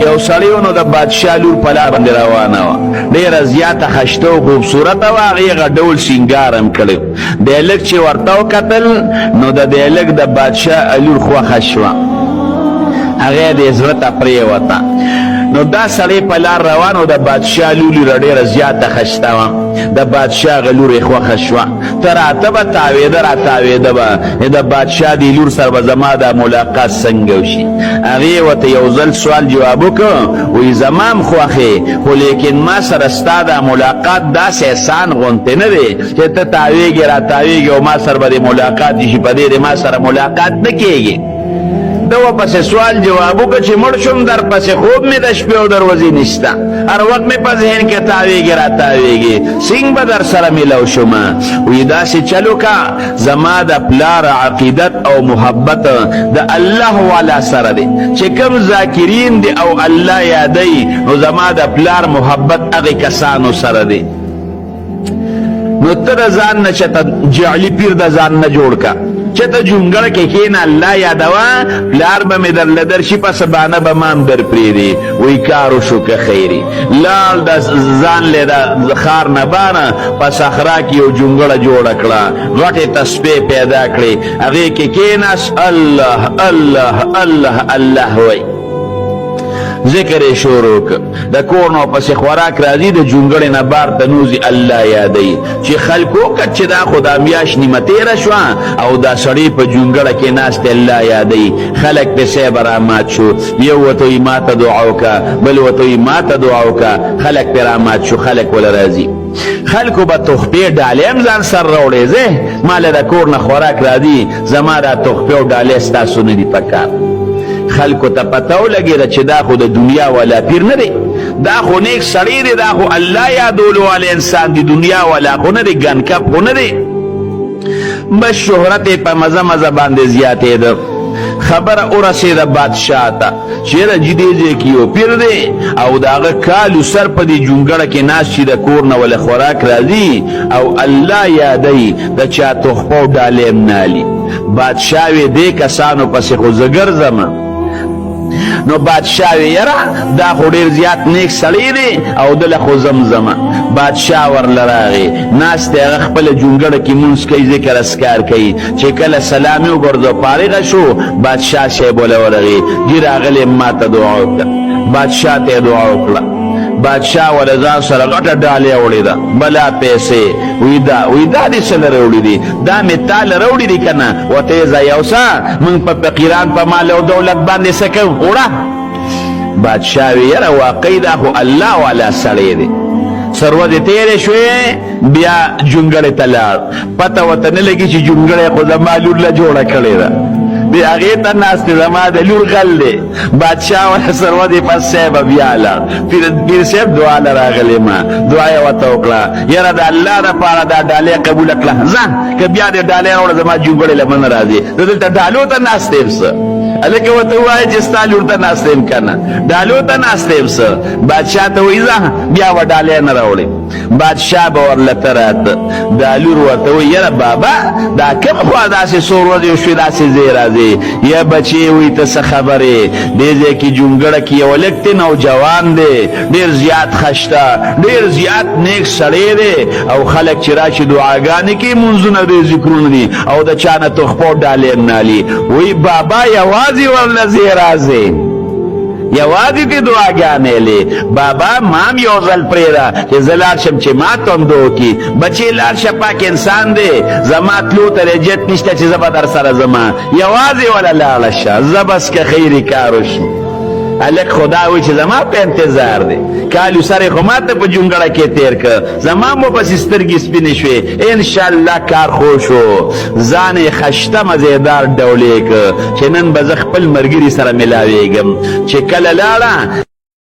یو سړی و نو د بادشاه لور په لار باندې روانه وه، ډېره زیاته خشته او خوبصورته وه، هغې هغه ډول سینګار هم کړی و. دی لږ چې ورته وکتل نو د دی لږ د بادشاه لور خوښه شوه، هغې دې زړه ته پرېوته. نو دا سړی په لار روان و، د بادشاه لور ډېره زیاته خشته وه، د بادشاه هغه لور یې خوښه شوه. ته راته به تاوېده را تاوېده به، د بادشاه دې لور سره به زما دا ملاقات څنګه وشي؟ هغې ورته یو ځل سوال جواب وکړ، وایي زما هم خوښ یې، خو لیکن ما سره ستا دا ملاقات داسې اسان غونتې نه دی چې ته تاوېږې را تاوېږې او ما سره به دې ملاقات وشي، په دې دې ما سره ملاقات نه کېږي. ده ورپسې سوال جواب وکړ چې مړ شوم درپسې خوب مې د شپې او د ورځې نشته، هر وخت مې په ذهن کې تاویږي را تاویږي، څنګه به در سره ملو شم؟ وی داسې چل وکړه، زما د پلار عقیدت او محبت د الله والا سره دی، چې کوم ذاکرین دی او الله یادوي نو زما د پلار محبت هغې کسانو سره دی. نو ته د ځان نه چته جعلی پیر د ځان نه جوړ کا، چته جونګړه کې کېنه، الله یادوه، پلار به مې درله درشي، په سبانه به مام در پرېږدي. وایي کار وشو که خیري. لاړ د ځان له د ښار نه بانه په صحرا کې یو جونګړه جوړه کړه، غټې تسپې پیدا کړې، هغې کې کېناست، الله الله الله الله وایي، ذکر یې شروع کړ. د کور نه پسې خوراک راځي، د جونګړې نه بار ته نوځي، الله یادوي. چې خلکو وکت چې دا خو دا میاشت نیمه تېره شوه او دا سړی په جونګړه کې ناست دی، الله یادوي، خلک پې صاحب رامات شو. یو ورته وایي ما ته دعا وکړه، بل ورته وایي ما ته دعا وکړه، خلک پې رامات شو، خلک وله راځي. خلکو به تحفې ډالۍ هم ځان سره راوړې، ځه ما له د کور نه خوراک راځي، زما دا تحفې او ډالۍ ستاسو نه دي پکار. خلکو ته پته ولګېده چې دا خو د دنیا والا پیر نه دی، دا خو نیک سړی دی، دا خو الله یادولو والا انسان دی، دنیا والا خو نه دی، ګنکپ خو نه دی. بس شهرت یې په مزه مزه باندې زیاتېده. خبره ورسېده بادشاه ته چې یاره جي دې ځای کې یو پیر دی او د هغه کالو سر په دې جونګړه کې ناست چې د کور نه وله خوراک راځي او الله یادوي، د چا تحفه او ډالۍ هم نه الي. بادشاه وې دې کسانو پسې خو زه ګرځم. نو بادشاه وی یاره دا خو ډیر زیات نیک سړی دی او دله خو زمزمه. بادشاه ورله راغی، ناست دی، هغه خپله جونګړه کې مونځ کوي، ذکر اذکار کوي. چې کله سلام یې وګرځو فارغه شو، بادشاه صاحب وله ورغی، جي راغلی ما ته دعا وکړه. بادشاه ته یې دعا وکړه، بادشاه وله ځان سره غټه ډالۍ وړې ده، بلا پیسې. وی دا وی دا دې څه له راوړي دي؟ دا مې تا له راوړي دي که نه؟ ورته یې ځه یوسه، موږ په فقیران په مال او دولت باندې څه کوو، وړه. بادشاه وی یاره واقعي دا خو الله والا سړی دی. څه ورځې تېرې شوې، بیا جونګړې ته لاړ، پته ورته نه لګي چې جونګړه خو زما لور له جوړه کړې ده، دی هغې ته ناست دی، زما د لور غل دی. بادشاه وله سرور دی پس صاحب بیا لاړ، پیر صاحب دعا له راغلی ما، دعا یې ورته وکړه، یاره د الله دپاره دا ډالۍ قبوله کړه، ځه که بیا دې ډالۍ راوړه زما جونګړې له منه راځي، زه دلته ډالو ته ناست یم څه؟ هلکه ورته ووایه چې ستا لور ته ناست یم که نه ډالو ته ناست یم څه؟ بادشاه ته وایي ځه بیا به ډالۍ نه راوړې. بادشاه به ورله ته راته، دا لور ورته وایي یاره بابا دا کوم خوا داسې څو ورځې وشوې داسې ځای راځې؟ یا بچې وایي ته څه خبر یې، دې ځای کې جونګړه کې یو هلک دی، نوجوان دی، ډېر زیات خشته، ډېر زیات نیک سړی دی او خلک چې راشي دعاګانې کوي، مونځونه دی، ذکرونه دي او د چا نه تحفه او ډالۍ هم نه الي. وایي بابا یوازې ورله ځې راځې، یوازې دې دعاګانې لې، بابا مام یو ځل پرېږده چې زه لاړ شم چې ما تندو کړي. بچې لاړ شه، پاک انسان دی، زما تلو ته رجت نشته چې زه به در سره ځم، یوازې وله لاړه شه، زه بس که خیري کار وشي. هلک خدا وایي چې زما په انتظار دی، کالو سر خو ما ته په جونګړه کې تېر که، زما مو پسې سترګې سپینې شوې، انشاءالله کار خو شو. ځان یې خشته مزیدار ډولې که چې نن به زه خپل ملګري سره ملاوېږم. چې کله لاړه